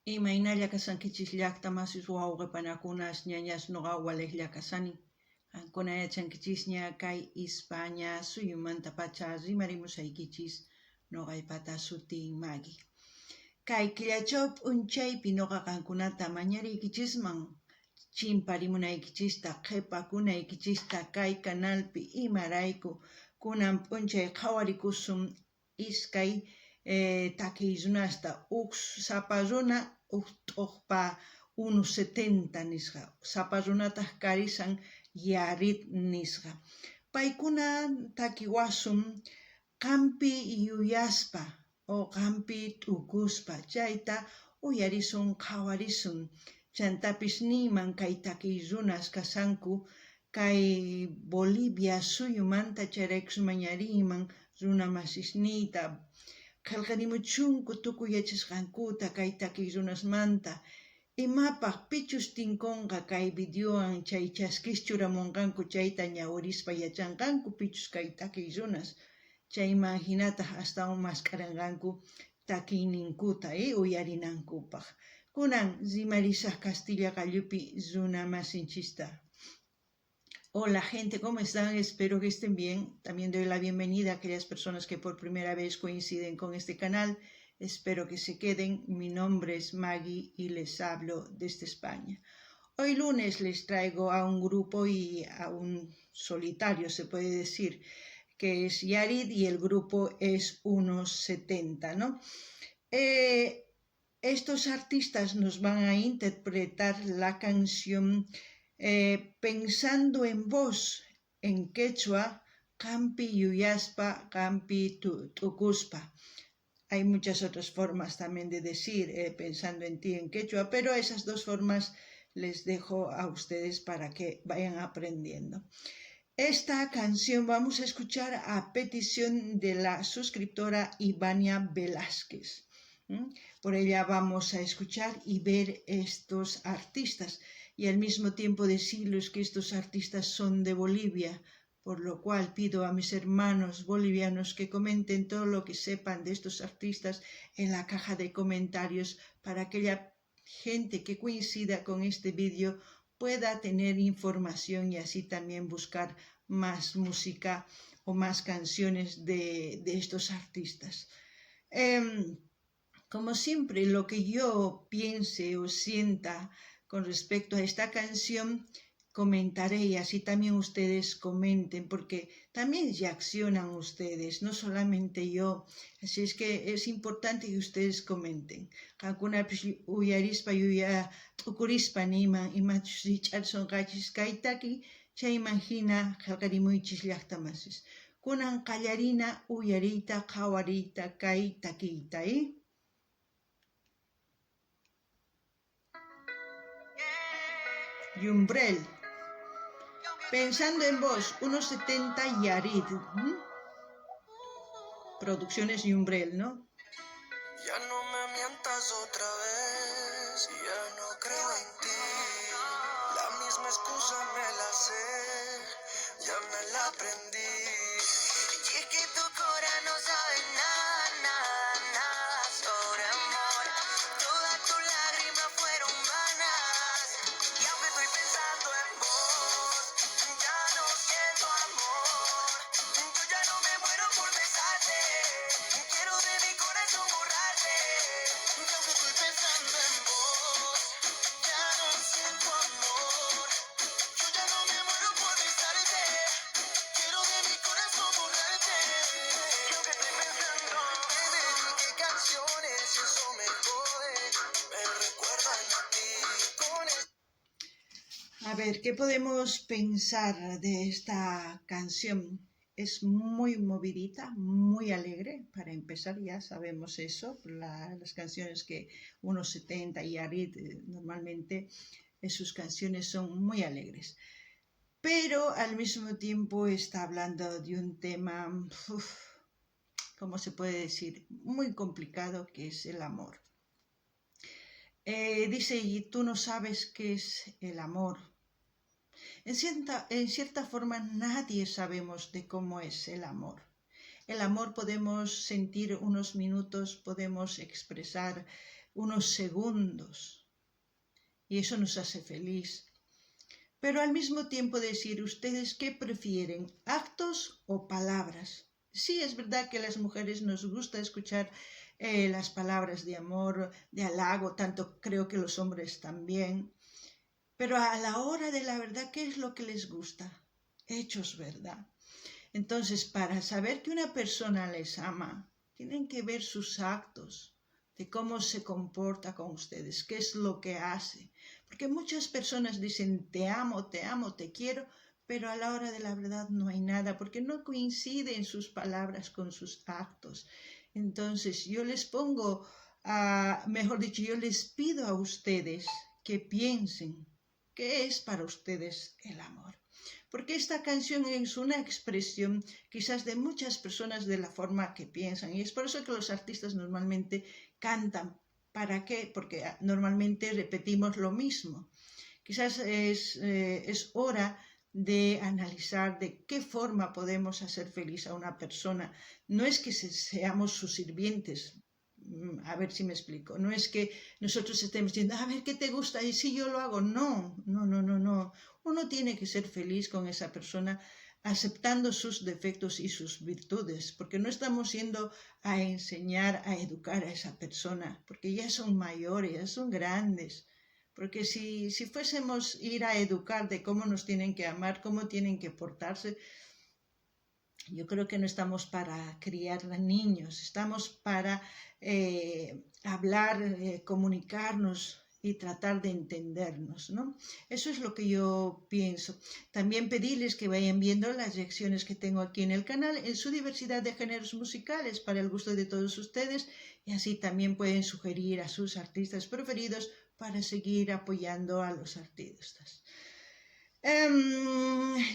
Imaynalla kashankichis llaqta masis wawqe panakunas ñañas noqa walejlla kashani. Qankuna yachankichisña kay Ispaña suyumantapacha rimarimushaykichis noqaypata sutiy Maggie. Kay killachaw p'unchaypi noqa qankunata mañariykichisman chimparimunaykichista qhepakunaykichista kay canalpi imarayku kunan p'unchay qhawarikusun iskay takiy runasta uj sapa runa uj t'ojpa 1.70 nisqa, sapa runataj karisan Yarid nisqa. Paykuna takiwasun qampi yuyaspa o qampi t'ukuspa chayta uyarisun qhawarisun. Chantapis niyman kay takiy runas kashanku kay Bolivia suyumanta chayraykus mañariyman runa masisniyta qhelqarimuchunku tukuy yachasqankuta kay takiy runasmanta imapaj pichus tinkonqa kay videowan chay chaskis churamonqanku chayta ñawirispa yachanqanku pichus kay takiy runas chayman jinataj astawan mask'aranqanku takiyninkuta uyarinankupaj. Kunan rimarisaj kastilla qallupi runa masinchista. Hola gente, ¿cómo están? Espero que estén bien. También doy la bienvenida a aquellas personas que por primera vez coinciden con este canal. Espero que se queden. Mi nombre es Maggie y les hablo desde España. Hoy lunes les traigo a un grupo y a un solitario, se puede decir, que es Yarid y el grupo es 1.70, ¿no? Estos artistas nos van a interpretar la canción Pensando en vos, en quechua, Qampi yuyaspa, Qampi t'ukuspa. Hay muchas otras formas también de decir pensando en ti en quechua, pero esas dos formas les dejo a ustedes para que vayan aprendiendo. Esta canción vamos a escuchar a petición de la suscriptora Ivania Velázquez. Por ella vamos a escuchar y ver estos artistas y al mismo tiempo decirles que estos artistas son de Bolivia, por lo cual pido a mis hermanos bolivianos que comenten todo lo que sepan de estos artistas en la caja de comentarios para aquella gente que coincida con este vídeo pueda tener información y así también buscar más música o más canciones de estos artistas. Como siempre, lo que yo piense o sienta con respecto a esta canción, comentaré y así también ustedes comenten, porque también reaccionan ustedes, no solamente yo. Así es que es importante que ustedes comenten. Qankunapis uyarispa yuya t'ukurispa niyman imachus rich'arisonqachis kay taki chayman hina qhelqarimuychis llaqta masis. Kunan qallarina uyariyta qhawariyta kay takiyta, Yumbrel. Pensando en vos, 1.70 Yarid. Producciones Yumbrel, ¿no? Ya no me mientas otra vez, ya no creo en ti. La misma excusa me la sé, ya me la aprendí. Y es que tu cora no sabe nada, nada, nada sobre amor. Todas tus lágrimas fueron vanas. Y aunque estoy pensando en vos, ya no siento amor. Yo ya no me muero por besarte. Quiero de mi corazón borrarte. Y aunque estoy pensando en vos, ya no siento amor. Yo ya no me muero por besarte. Quiero de mi corazón borrarte. Y aunque estoy pensando, te dediqué canciones y eso me jode. Me recuerdan a ti. Con el A ver, ¿qué podemos pensar de esta canción? Es muy movidita, muy alegre, para empezar ya sabemos eso, las canciones que 1.70 y Yarid normalmente sus canciones son muy alegres. Pero al mismo tiempo está hablando de un tema, uf, ¿cómo se puede decir? Muy complicado, que es el amor. Dice, y tú no sabes qué es el amor. En cierta forma nadie sabemos de cómo es el amor. El amor podemos sentir unos minutos, podemos expresar unos segundos. Y eso nos hace feliz. Pero al mismo tiempo decir, ¿ustedes qué prefieren? ¿Actos o palabras? Sí, es verdad que a las mujeres nos gusta escuchar las palabras de amor, de halago, tanto creo que los hombres también. Pero a la hora de la verdad, ¿qué es lo que les gusta? Hechos, ¿verdad? Entonces, para saber que una persona les ama, tienen que ver sus actos, de cómo se comporta con ustedes, qué es lo que hace. Porque muchas personas dicen, te amo, te amo, te quiero, pero a la hora de la verdad no hay nada, porque no coinciden sus palabras con sus actos. Entonces, yo les pongo, mejor dicho, yo les pido a ustedes que piensen qué es para ustedes el amor. Porque esta canción es una expresión quizás de muchas personas de la forma que piensan. Y es por eso que los artistas normalmente cantan. ¿Para qué? Porque normalmente repetimos lo mismo. Quizás es hora de analizar de qué forma podemos hacer feliz a una persona. No es que seamos sus sirvientes, a ver si me explico. No es que nosotros estemos diciendo, a ver, ¿qué te gusta? Y si yo lo hago. No, no, no, no, no. Uno tiene que ser feliz con esa persona aceptando sus defectos y sus virtudes, porque no estamos yendo a enseñar, a educar a esa persona, porque ya son mayores, ya son grandes. Porque si fuésemos ir a educar de cómo nos tienen que amar, cómo tienen que portarse, yo creo que no estamos para criar a niños, estamos para hablar, comunicarnos y tratar de entendernos, ¿no? Eso es lo que yo pienso. También pedirles que vayan viendo las reacciones que tengo aquí en el canal en su diversidad de géneros musicales para el gusto de todos ustedes, y así también pueden sugerir a sus artistas preferidos para seguir apoyando a los artistas.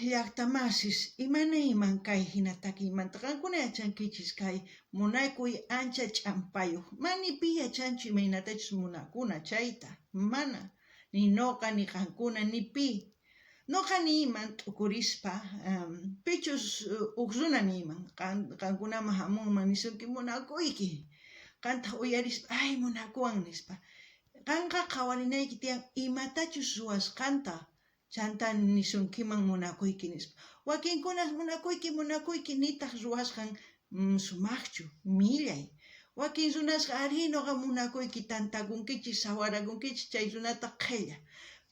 Llajta masis, ima niyman kay hina takiymanta? Qankuna yachankichis kay munakuy ancha ch'ampayuq. Mana pi yachanchu imaynatachus munakuna chayta. Mana. Ni noqa, ni qankuna, ni pi. Noqa niyman t'ukurispa, pichus uj runa niyman, qankunaman hamunman nisunki munakuyki. Qantaq uyarispa, ay munakuwan nispa. Qanqa qhawarinayki tiyan imatachus ruwasqanta. Chanta nisunkiman munakuyki nispa. Wakinkunas munakuyki, munakuyki nitaq ruwasqan sumaqchu, millay. Wakin runasqa arí noqa munakuyki tantakunkichis, sawarakunkichis, chay runata qhella.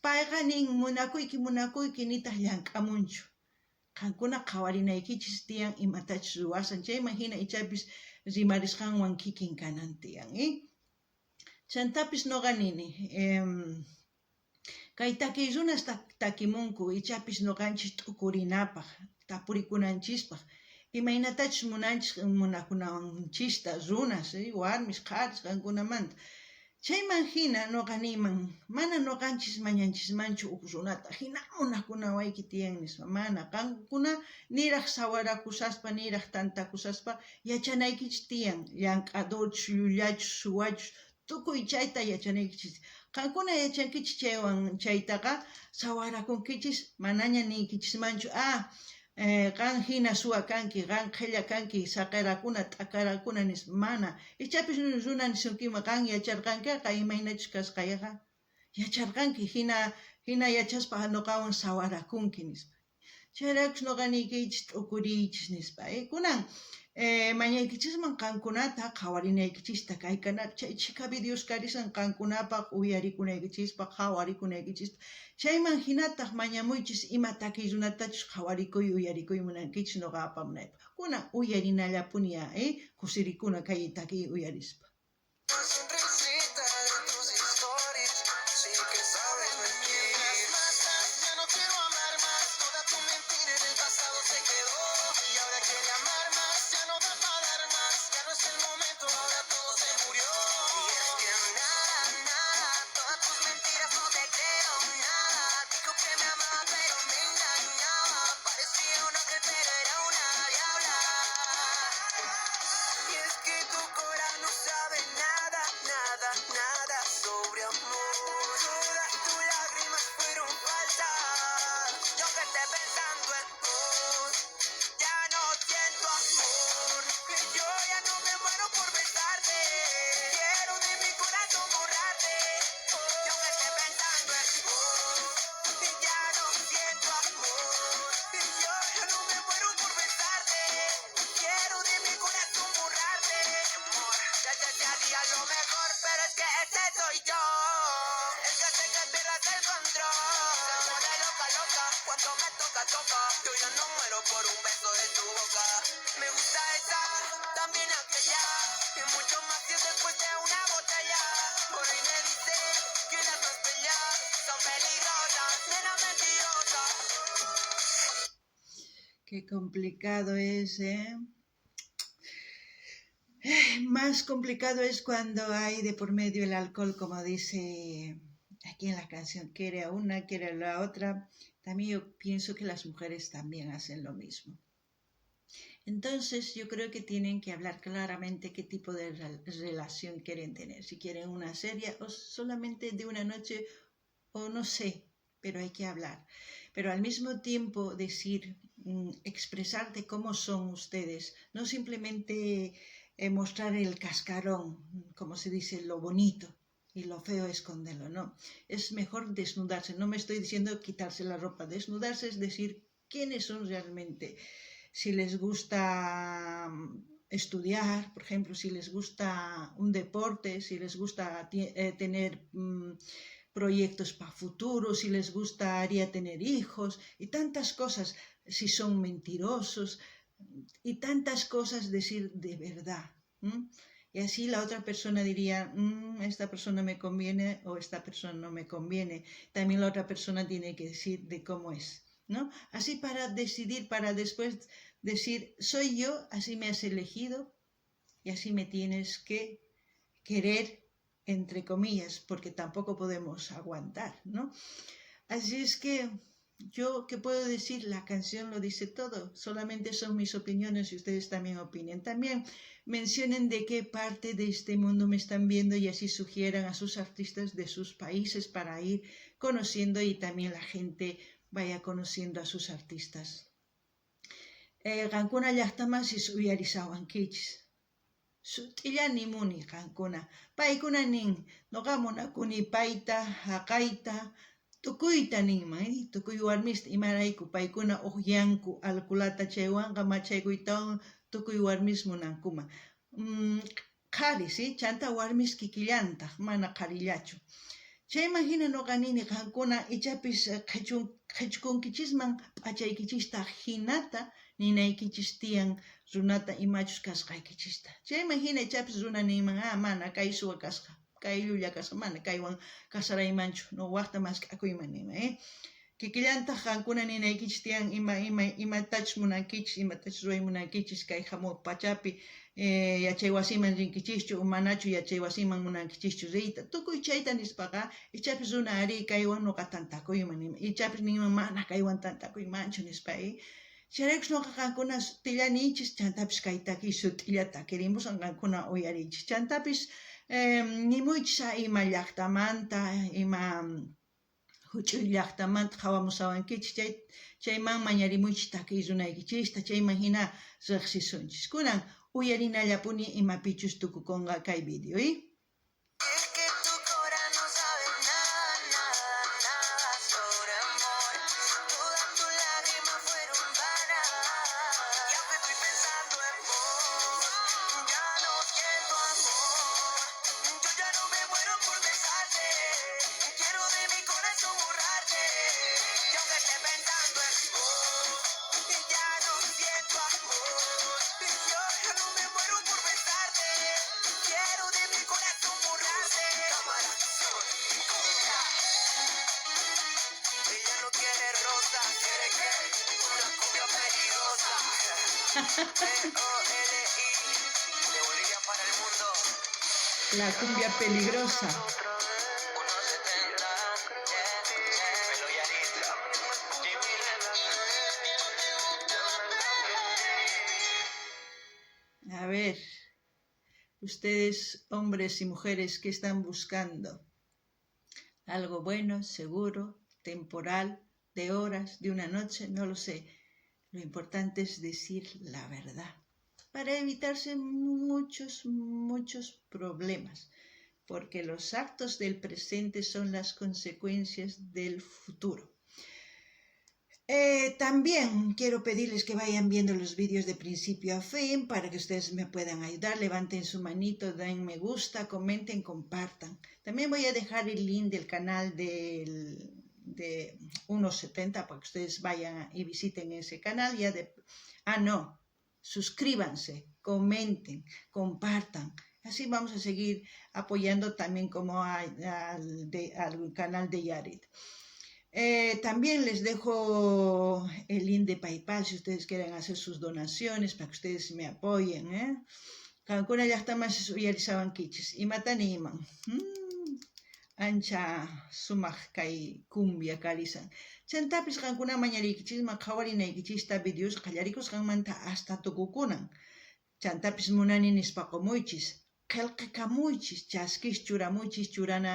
Payqa nin munakuyki, munakuyki nitaq llank'amunchu. Qankuna qhawarinaykichis tiyan imatachus ruwasan, chayman hina ichapis rimarisqanwan kikin kanan tiyan. Chantapis noqa nini, kay takiy runas takimunku ichapis noqanchis t'ukurinapaq, tapurikunanchispaq, imaynatachus munanchis munakunanchista runas, warmis, qharis, qankunamanta. Chayman hina noqa niyman, mana noqanchis mañanchismanchu uj runata, hina munakunawayki tiyan nispa, mana, qankuna niraj sawarakusaspa, niraj tantakusaspa, yachanaykichis tiyan, llank'adorchus, llullachus, suwachus, tukuy chayta yachanaykichis. Qankuna yachankichis chaywan chaytaqa sawarakunkichis, manaña niykichismanchu, qan hina suwa kanki, qan qhella kanki, saqerakuna, t'akarakuna nispa, mana. Ichapis runa nisunkiman, qan yacharqankiqa imaynachus kasqayqa, yacharqanki, hina yachaspa noqawan sawarakunki nispa. Chayraykus noqa niykichis t'ukuriychis nispa. Kunan mañaykichisman qankunata qhawarinaykichista kay canal, chay chhika videos karisan qankunapaq uyarikunaykichispaq, qhawarikunaykichista. Chayman hinataq mañamuychis ima takiy runatachus qhawarikuy, uyarikuy munankichis noqa apamunaypaq. Kunan uyarinallapuni kusirikuna kay takiy uyarispa. Sin risita de tus stories, sí que sabes mentir. Mientras matas, ya no quiero amar más. Toda tu mentira en el pasado se quedó. Y ahora quiere amar más, ya no da pa' dar más. Ya no es el momento, ahora todo se murió. Y es que nada, nada, todas tus mentiras no te creo nada. Dijo que me amaba, pero me engañaba. Parecía un ángel, pero era una diabla. Y es que tu corazón no sabe nada, nada. Qué complicado es, ¿eh? Más complicado es cuando hay de por medio el alcohol, como dice aquí en la canción, quiere a una, quiere a la otra. También yo pienso que las mujeres también hacen lo mismo. Entonces yo creo que tienen que hablar claramente qué tipo de relación quieren tener, si quieren una seria o solamente de una noche o no sé, pero hay que hablar. Pero al mismo tiempo decir, expresarte cómo son ustedes, no simplemente mostrar el cascarón, como se dice, lo bonito y lo feo esconderlo, no. Es mejor desnudarse, no me estoy diciendo quitarse la ropa, desnudarse es decir quiénes son realmente, si les gusta estudiar, por ejemplo, si les gusta un deporte, si les gusta tener proyectos para futuro, si les gustaría tener hijos y tantas cosas, si son mentirosos y tantas cosas decir de verdad. ¿M? Y así la otra persona diría, esta persona me conviene o esta persona no me conviene. También la otra persona tiene que decir de cómo es, ¿no? Así para decidir, para después decir, soy yo, así me has elegido y así me tienes que querer, entre comillas, porque tampoco podemos aguantar, ¿no? Así es que yo, ¿qué puedo decir? La canción lo dice todo, solamente son mis opiniones y ustedes también opinen. También mencionen de qué parte de este mundo me están viendo y así sugieran a sus artistas de sus países para ir conociendo y también la gente vaya conociendo a sus artistas. Qankuna llaqtamasis uyarisawankichis. Sut'illa nimuni qankuna. Paykuna nin, noqa munakuni payta, haqayta, tukuyta ninman, tukuy warmista imarayku paykuna uqyanku alkulata chaywanqa machaykuytawan tukuy warmis munankuman. Qharis, chanta warmis kikillantaq, mana qharillachu. Chayman hina noqa nini qankuna ichapis qhichkunkichisman p'achaykichista hinata ninaykichis tiyan runata imachus kasqaykichista. Chayman hina ichapis runa ninman, ah, mana kay suwa kasqa, kay llulla kasqa, mana kaywan kasaraymanchu, no waqta mask'akuyman ninman, Kikillantaq qankuna ninaykichis tiyan imatachus munankichis, imatachus ruway munankichis kay hamuq pachapi, yachaywasiman rinkichischu o manachu yachaywasiman munankichischu riyta. Tukuy chayta nispaqa ichapis runa ari kaywan noqa tantakuyman ninman, ichapis ninman mana kaywan tantakuymanchu nispa, Chayraykus noqa qankuna sut'illa niychis, chantapis kay takiy sut'illa takirimusan qankuna uyariychis. Chantapis nimuychis ima llaqtamanta, ima huch'uy llaqtamanta qhawamusawankichis, chayman mañarimuychis takiy runaykichista, chayman hina riqsisunchis. Kunan uyarinallapuni imapichus tukukunqa kay video, Es que tu cora no sabe nada, nada, nada sobre amor. Todas tus lágrimas fueron vanas. Y aunque estoy pensando en vos, ya no siento amor. Yo ya no me muero por besarte. Quiero de mi corazón borrarte. Y aunque esté pensando en vos, ya no siento amor. Yo ya no me muero por besarte. Quiero de mi corazón borrarte. Cámara, acción, cumbia. Ella no quiere rosa, quiere que una cumbia peligrosa. P-O-L-I, de Bolivia para el mundo. La cumbia peligrosa. 1.70, yeah, yeah. Pelo Yarit, Jimmy. A ver, ustedes, hombres y mujeres, ¿qué están buscando? Algo bueno, seguro, temporal, de horas, de una noche, no lo sé. Lo importante es decir la verdad para evitarse muchos, muchos problemas, porque los actos del presente son las consecuencias del futuro. También quiero pedirles que vayan viendo los vídeos de principio a fin para que ustedes me puedan ayudar. Levanten su manito, den me gusta, comenten, compartan. También voy a dejar el link del canal de 1.70 para que ustedes vayan y visiten ese canal. Ya de, ah, no, suscríbanse, comenten, compartan. Así vamos a seguir apoyando también como al canal de Yarit. También les dejo el link de PayPal si ustedes quieren hacer sus donaciones para que ustedes me apoyen. ¿Eh? Qankuna llaqtamasis uyarisawankichis. Imata niyman? Ancha sumaq kay cumbia karisan. Chantapis qankuna mañariykichisman qhawarinaykichista videos qallarikusqanmanta hasta tukukunan. Chantapis munani nispa qomuychis. Qhelqakamuychis, chaskis churamuychis churana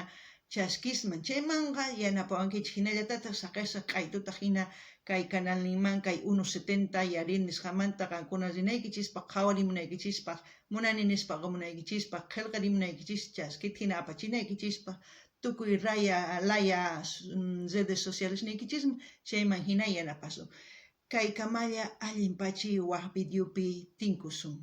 chaskisman. Chaymanqa yanapawankichis hinallatataj saqesaq q'aytuta hina kay canalninman kay 1.70 Yarin nisqamanta qankuna rinaykichispaq qhawarimunaykichispaq munani nispa qomunaykichispaq qhelqarimunaykichis chaskita hina apachinaykichispaq tukuy raya laya redes sociales niykichisman chayman hina yanapasun. Kay kamalla allin pachi waj videopi tinkusun.